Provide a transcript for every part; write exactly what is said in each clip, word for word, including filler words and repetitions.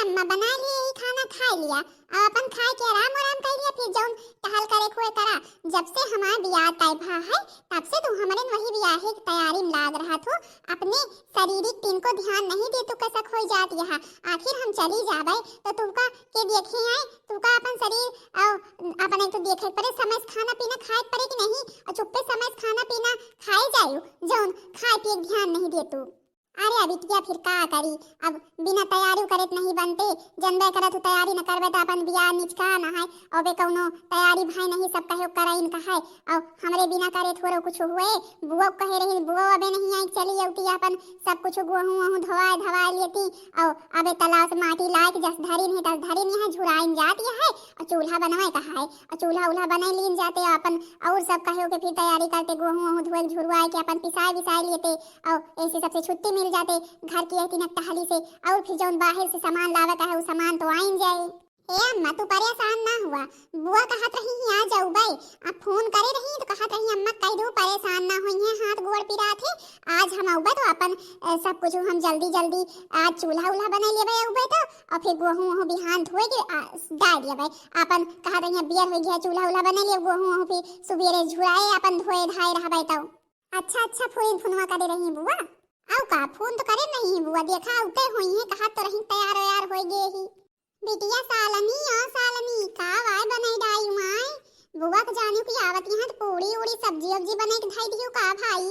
अम्मा बना लिए ही खाना, खाइ लिया, अब अपन खाइ के आराम आराम कइ लिया, फिर जउन टहल करे खोए करा। जब से हमार बियाह तय भा है, तब से तू हमरे वही बियाहे के तैयारी में लाग रहत हो, अपने शारीरिक तिनको ध्यान नहीं दे तू, कैसा खोई जात यहाँ। आखिर हम चली जाबे तो तुका के देखे आए, तुका अपन शरीर और अपन एक तो देखे परे, समय से खाना पीना खाए परे कि नहीं, और चुप्पे समय से खाना पीना खाए जायु, जउन खाए पिए के ध्यान नहीं दे तू। अरे बिटिया, फिर का करी, अब बिना तैयारी करे त नहीं बनते, जनबे करत हो, तैयारी न करबे त अपन बियाह निचका न है, अबे कउनो तैयारी भाई नहीं, सब कहे कराइन का है, और हमरे बिना करे थोड़ो कुछ हुए, बुआ कहे रही, बुआ अबे नहीं आई, चली अउती अपन सब कुछ गोहूँ वहूँ धोवाए धवाए लेती, और अबे तालाब से माटी लाए के जस धरिन है तस धरिन यहाँ झुराइन जात है, और चूल्हा बनवाए का है, और चूल्हा उल्हा बनाए लीन जाते, अपन और सब कहे के फिर तैयारी करते, गोहूँ वहूँ धोए झुरवाए के अपन पिसाए विसाए लेते, और ऐसे सबसे छुट्टी मिल जाते घर की यही तिनक टहली से। और फिर जउन बाहर से सामान लावे का है, वो सामान तो आइन जाए। ए अम्मा, तू परेशान ना हुआ, बुआ कहत रही ही आ जाउबे, अब फोन करे रही तो कहत रही अम्मा कह दो परेशान ना होई है, हाथ गोड़ पिरात है, आज हम अउबे तो अपन अ, सब कुछ हम जल्दी जल्दी आज चूल्हा उल्हा बनाइ लेबे अउबे तो, और फिर गोहूँ वहूँ बिहान धोए के आ, डाल देबे, अपन कहत रही बियर होइ गया, चूल्हा उल्हा बनाइ लेबे, गोहूँ वहूँ फिर सुबेरे झुराए अपन धोए धाए रहबे तो। अच्छा अच्छा, फोन फोनवा करे रही बुआ। आउ का, फोन तो करे नहीं है बुआ, देखा उठे होई है, कहा तो रही तैयार वैयार होइ गए ही। बिटिया सालनी, ओ सालनी, का वाय बनाई डाई माय? बुआ के जानियो कि आवत यहाँ तो पूड़ी उड़ी सब्जी उब्जी बनाई के धाई दियो का भाई?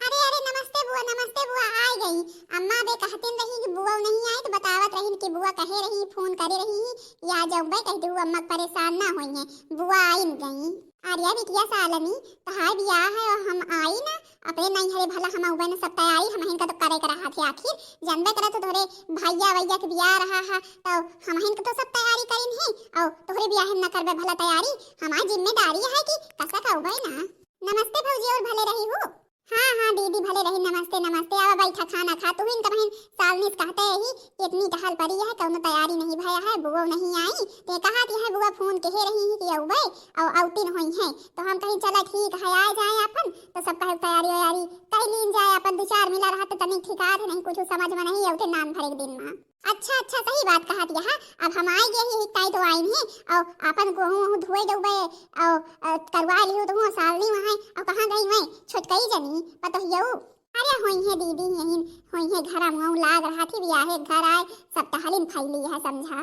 अरे अरे नमस्ते बुआ, नमस्ते बुआ, आइ गई। अम्मा बे कहतिन रही कि बुआ नहीं आई तो बतावत रही कि बुआ कहे रही, फोन करे रही, या जउबे कह दू अम्मा परेशान ना होई है, बुआ आइन गई। अरे बिटिया सालनी, तहार बियाह है और हम आई ना, अपने नैहरे भला हम अउबे न, सब तैयारी हमहिन का तो करे के रहा थे। आखिर जनबे करत हो तोहरे भैया वैया के बियाह रहा है, तो हमहिन का तो सब तैयारी करिन है, और तोहरे बियाह में न करबे भला तैयारी, हमार जिम्मेदारी है कि कसक अउबे ना। नमस्ते भौजी, और भले रही हो? हाँ हाँ दीदी, भले रही, नमस्ते नमस्ते। आवा बैठा, खाना खा, तुहिन तबहिन सालनी से कहते रही कि इतनी टहल पड़ी है, कउनो तैयारी नहीं भया है, बुआ नहीं आई, ते कहा कि है बुआ फोन कहे रही है कि अउबे, और अउतिन होई है, तो हम कहीं चला ठीक है, आ जाए अपन, तो सब कहे तैयारी वैयारी कर लीन जाए, अपन दो चार मिला रहा तो तनिक ठिकात है, नहीं कुछ समझ में नहीं अउते नान भरे के दिन में। अच्छा अच्छा, सही बात कहत यहाँ, अब हम आइ गए ही, ताई तो आइन है, और अपन गोहूँ वहूँ धोए डउबे, और अ, करवा लियो तो हूँ सालनी वहाँ, और कहाँ गई मैं छोटकई जनी पतोहियऊ? अरे होई है दीदी, यही होई है, घर में लाग रहा थी, बियाहे घर आए, सब टहलिन फैली है समझा।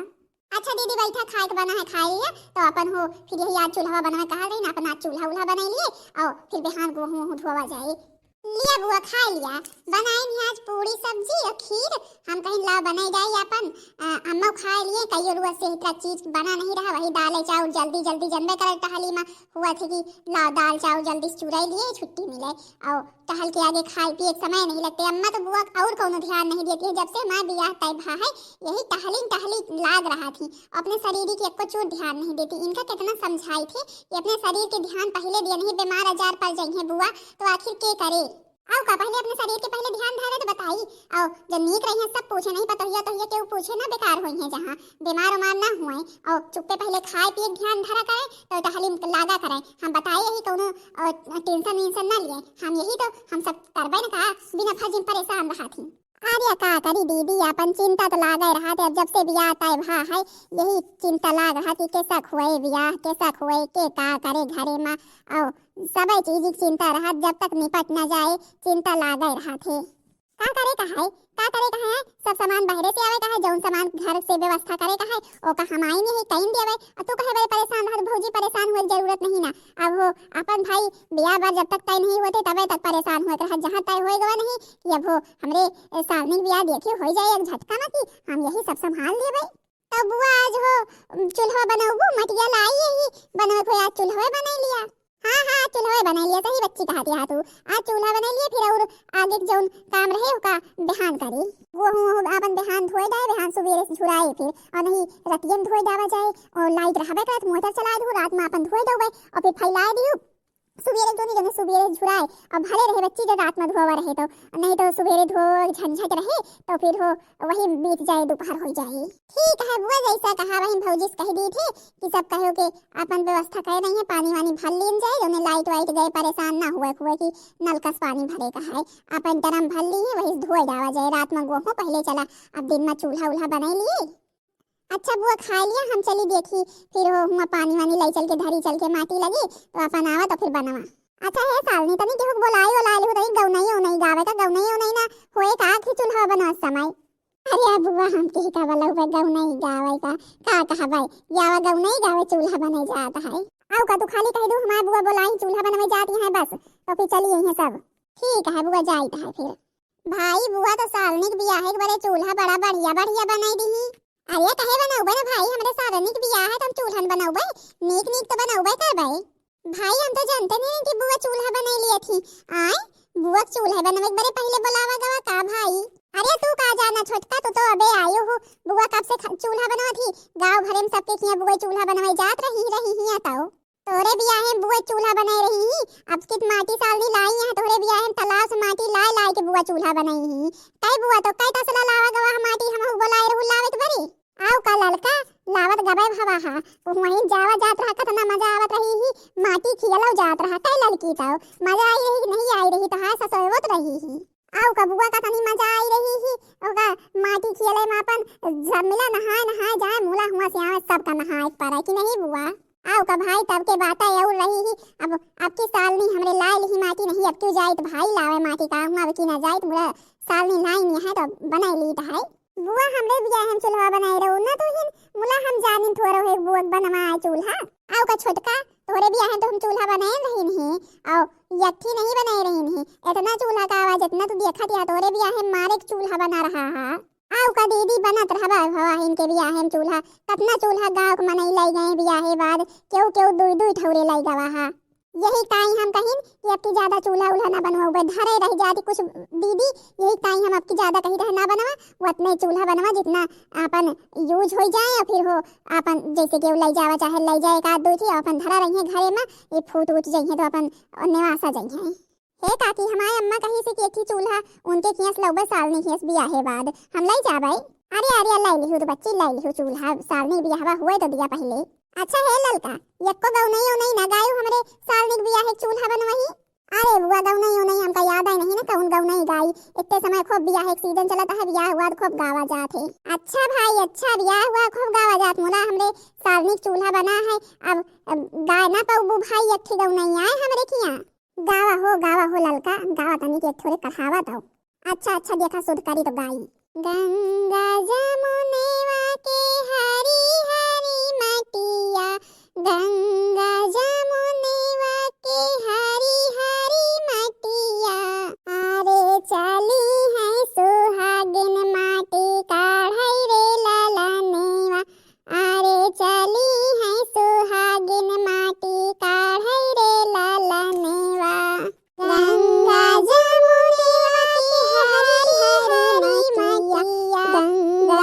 अच्छा दीदी बैठा, खाए के बना है, खाए लिया, तो अपन हो फिर यही आज चूल्हा बनवे कहा रही ना, अपन आज चूल्हा उल्हा बनाई लिए, और फिर बिहान गोहूँ वहूँ धोवा जाए। लिया बुआ, खाए लिया, बनाए नहीं आज पूड़ी सब्जी और खीर, हम कहीं ला बनाई जाए अपन, अ, अम्मा खाए लिए, कई रुआ से इतना चीज बना नहीं रहा, वही दाल चाउर जल्दी जल्दी जनबे करे टहली में हुआ थे कि ला दाल चाउर जल्दी से चुराई लिए, छुट्टी मिले, और टहल के आगे खाए पिए के समय नहीं लगते। अम्मा तो बुआ और कउनो ध्यान नहीं देती है, जब से हमार बियाह तय भा है, यही टहलिन टहली लाग रहा थी, अपने शरीर की एको चूर ध्यान नहीं देती। इनका कितना समझाई थी कि अपने शरीर के ध्यान पहले दिया नहीं, बीमार आजार पड़ जाई है बुआ, तो आखिर के करे? आउ का, पहले अपने शरीर के पहले ध्यान धरे तो बताई। और जब नीक रही है सब पूछे नहीं, पतोहिया तोहिया केहू पूछे ना, बेकार होई है, जहाँ बीमार उमार ना हुए, और चुप्पे पहले खाए पिए के ध्यान धरा करे, तो टहली लागा करे। हम बताए यही कउनो, अ, टेंशन वेंशन ना लिए, हम यही तो, हम सब करबे न का, बिना फर्जी में परेशान रहा थी। अरे का करी दीदी, अपन चिंता तो लागे रहा थे, अब जब से बियाह तय भा है, यही चिंता लाग रहा थी, कैसा हुए बियाह, कैसा हुए, के का करे घरे में, और सबे चीज की चिंता रहा, जब तक निपट ना जाए, चिंता लागे रहा थे। का करे का है, का करे का है, सब सामान बहरे से आवे का है, जउन सामान घर से व्यवस्था करे का है, ओका हम आई नहीं कहीं देवे। और तू कहे बड़े परेशान रहत भौजी, परेशान हुए जरूरत नहीं ना। अब हो अपन भाई बियाह बार जब तक तय नहीं होते तबे तक परेशान हुए रहा, जहाँ तय होए गवा नहीं कि अब हो हमरे, ए, सालनी के बियाह देखियो हो जाए एक झटका में कि हम यही सब संभाल लेबे। तब बुआ आज हो, उम, चूल्हा बनउबू, मटिया लाई यही बनवे को, आज चूल्हा बनाई लिया। हाँ हाँ, चूल्हा बनाई लिया, सही बच्ची कहत यहाँ तू। आज चूल्हा बनाई लिया, फिर और आगे के जउन काम रहे ओका बिहान करी। वो हूँ अपन बिहान धोए डाए, बिहान सुबेरे से झुराए फिर, और नहीं रतियन धोए डावा जाए, और लाइट रहबे करत मोटर चला दू, रात में अपन धोए डउबे और फिर फैलाए दियो। सुबेरे जोनी जोनी सुबेरे झुराए, अब भले रहे बच्ची के रात में धोवा रहे तो, नहीं तो सुबेरे धो झंझट रहे तो फिर हो वही बीत जाए, दोपहर हो जाए। ठीक है बुआ, जैसा कहा वही भौजी से कह दी थी कि सब कहो के अपन व्यवस्था करे नहीं है, पानी वानी भर लीन जाए, जोने लाइट वाइट गए परेशान ना हुए हुए कि नलका से पानी भरे का है, अपन ड्रम भर ली है, वही धोए जावा जाए, रात में गोहो पहले चला, अब दिन में चूल्हा उल्हा बनाई लिए। अच्छा बुआ, खाइ लिया, हम चली देखी, फिर हो हुआँ पानी वानी लइ चल के, धरी चल के माटी लगी, तो अपन आवा तो फिर बनवा। अच्छा हे सालनी, तनी केहू के बोलाई ओलाई लिहू, तनी गउनई ओनई गावे का, गउनई ओनई ना होए का आखिर चूल्हा बनवा समय। अरे बुआ, हम केही का बोलउबे गउनई गावे का, का कहबे, यावा गउनई गावे चूल्हा बने जात है। आउ का तू खाली कह दू हमार बुआ बोलाई चूल्हा बनवे जात है बस, तो फिर चली अइहैं सब। ठीक है बुआ, जाइत है फिर। भाई बुआ तो सालनी के बियाहे के बरे चूल्हा बड़ा बढ़िया बढ़िया बनाई दिही। अरे कहे बनउबे ना भाई, हमरे सालनी के बियाह है तो हम चूल्हन बनउबे, नीक नीक तो बनउबे करबे। भाई हम तो जानते नहीं कि बुआ चूल्हा बनाई लिया थी। आय, बुआ के चूल्हा बनवे के बरे पहले बोलावा गवा का भाई? अरे तू का जाना छोटका, तू तो अबे आयो हो। बुआ कब से ख-, चूल्हा बनवा थी, गाँव भरे में सबके किया बुआ चूल्हा बनवे जात रही रही ही। तउ तोरे बियाहे में बुआ चूल्हा बनाई रही ही, अब कित माटी सालनी लाई है, तोरे बियाहे में तालाब से माटी लाए लाए के बुआ चूल्हा बनाई ही। कई बुआ तो कई तसला लावा गवा माटी, हमहू बोलाए रहू लावे के बरी। आउ का ललका, लावत गबे भवा हा, वहीं जावा जात रहा, कतना मजा आवत रही ही, माटी खियलौ जात रहा, कई ललकी तउ मजा आई रही कि नहीं आई रही, तो हाय ससोवत रही ही। आउ का बुआ का तनी मजा आई रही ही, ओका माटी खियले में अपन सब मिला नहाए नहाए जाए, मुला हुआ से आवे सबका नहाए के पड़े कि नहीं बुआ? आउ का भाई तब के बातें और रही ही, अब, अब की सालनी हमरे लाए लिही माटी नहीं, अब क्यों जाइत भाई लावे माटी का हुआ, अब की ना जाइत मुला सालनी लाई नहीं है तो बनाई लीत है। बुआ हमरे बियाहे में चूल्हा बनाए रहू ना तू हिन, मुला हम जानिन थोरो है बुआ बनवाए चूल्हा। आउ का छोटका, तोरे बियाहे तो हम चूल्हा बनाए रही नहीं, आउ यक्ठी नहीं बनाए रही नहीं, इतना चूल्हा का आवाज इतना तू देखत या तोरे बियाहे मारे के चूल्हा बना रहा है। आउ का दीदी बनत रहबा भवा इनके बियाहे में चूल्हा, कतना चूल्हा गाँव के मनई लाई गए बियाहे बाद, केहू केहू दुई दुई ठौरे लाई गवा हा। यही ताई हम कहिन कि अब की ज्यादा चूल्हा उल्हा ना बनवाउबे, धरे रह जाती कुछ दीदी, यही ताई हम अब की ज्यादा कही रहे ना बनवा, वो उतने चूल्हा बनवा जितना अपन यूज हो जाए, और फिर हो अपन जैसे केहू लाई जावा चाहे लाई जाए एक आध दो थी, अपन धरा रही है घरे में, ये फूट उठ जाइए तो अपन नेवासा जाइए। हे काकी, हमारे अम्मा कही से कि एक ही चूल्हा उनके खियस लउबे सालनी खियस बियाहे बाद, हम लाई जाबे। अरे अरे लाई लिहू तो बच्ची, लाई लिहू चूल्हा, सालनी बियाहवा हुए तो दिया पहले। अच्छा हे ललका, यक्को गउनई उनई ना गायू हमरे सालनी के बियाहे के चूल्हा बनवही। अरे बुआ, गउनई उनई हमका याद आए नहीं ना, कौन गउनई गाई। इतने समय खूब बियाह एक सीजन चलत है, बियाह हुआ तो खूब गावा जात है। अच्छा भाई अच्छा, बियाह हुआ खूब गावा जात, मुला हमरे सालनी के चूल्हा बना है, अब, अब गाय ना पउबू भाई, एक ठे गउनई आए हमरे खिया। गावा हो, गावा हो ललका, गावा तनी के एक ठोरे कढ़ावा दो। अच्छा अच्छा, देखा शुद्ध करी तो गाई। गंगा जमुनेवा के हरी हरी मटिया, गंगा जमुनेवा के हरी हरी मटिया। अरे चली है सुहागिन माटी काढ़ई रे ललनेवा, अरे चली है सुहागिन माटी काढ़ई रे ललनेवा। गंगा जमुनेवा के हरी हरी मटिया, गंगा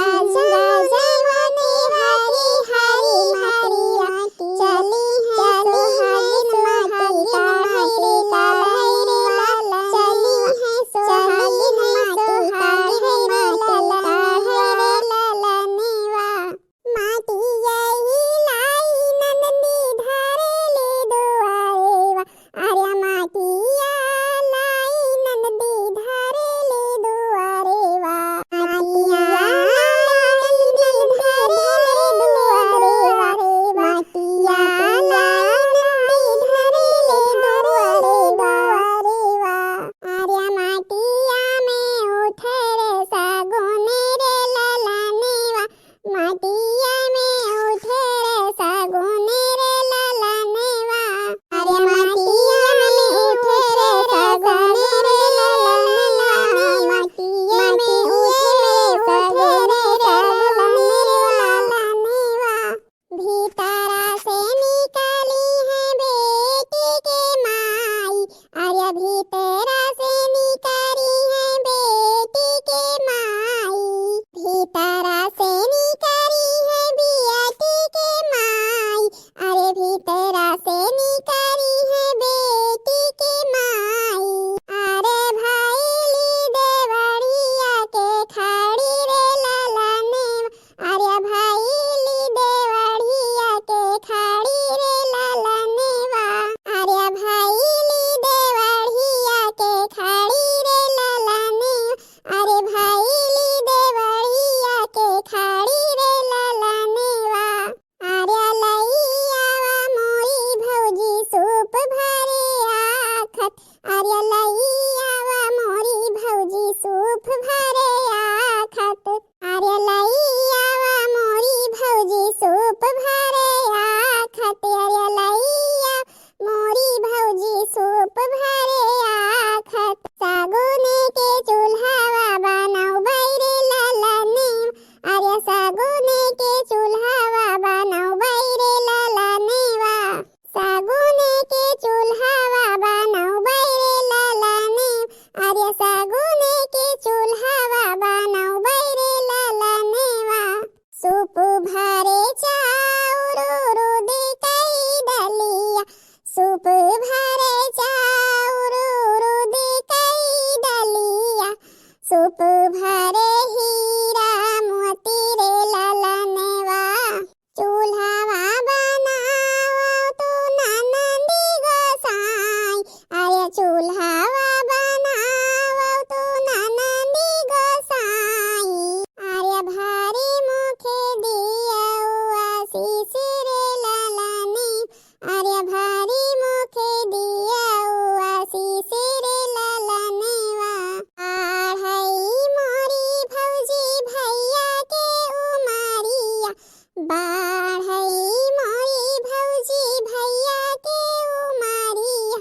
बाढ़ई मोरी भौजी भैया के उमरिया,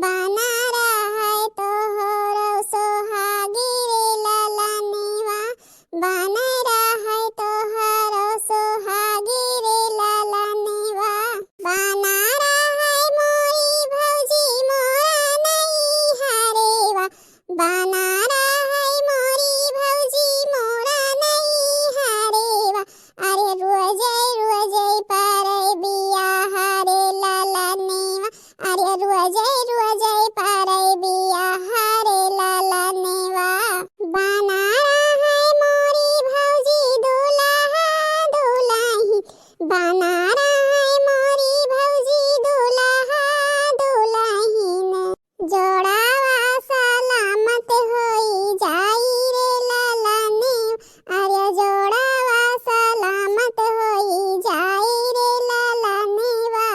बना रहै तोहरो सोहागी रे ललनवा, बना रहै तोहरो सोहागी रे ललनवा, बना रहै मोरी भौजी मोरा नैहरेवा, बना रहै मोरी भौजी मोरा नैहरेवा। अरे रोजै रोजै परै बियाह रे ललनवा, अरे रोजै रोजै परै बियाह रे ललनवा। बना रहै मोरी भौजी दुलहा दुलहिन, बना रहै मोरी भौजी दुलहा दुलहिन। जोड़ावा सलामत होई जाई रे ललनवा, अरे जोड़ावा सलामत होई जाई रे ललनवा।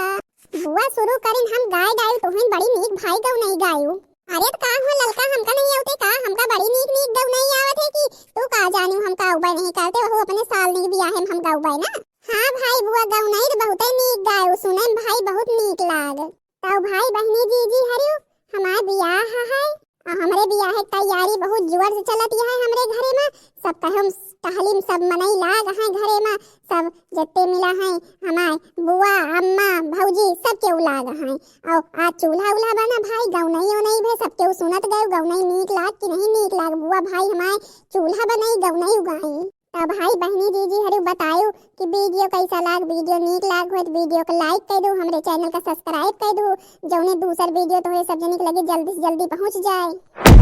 बुआ शुरू करिन, हम गाय गायू, तोहन बड़ी नीक भाई गौनई गायू। अरे त का हो ललका, हमका नहीं आवते का? हमका बड़ी नीक नीक गौनई आवत है कि तू का जानू हम गाउबै नहीं करते, वहू अपने सालनी के बियाहे में हम गाउबै ना। हाँ भाई बुआ, गौनई त बहुते नीक गायू, सुने में भाई बहुत नीक लाग। तौ भाई बहिनी जीजी हरियो, हमार बियाह है, आ हमरे बियाह के तैयारी बहुत जोर से चलत है हमरे घरे में। सब कहम टहलिम, सब मनई लाग हैं घरे में, सब जितने मिला हैं हमार बुआ, अम्मा, भौजी, सब केहू लाग हैं। और आज चूल्हा उल्हा बना भाई, गौनई उनई भे, सब केहू सुनत गए, गौनई नीक लाग कि नहीं नीक लाग। बुआ भाई हमार चूल्हा बनई, गौनई उगाई। त भाई बहिनी जीजी हरु बतायो कि video कैसा लाग, video नीक लाग होत video को like कर दो, हमरे channel का subscribe कर दो, जौने दूसर video तो है सब जने के लगे जल्दी से जल्दी पहुँच जाए।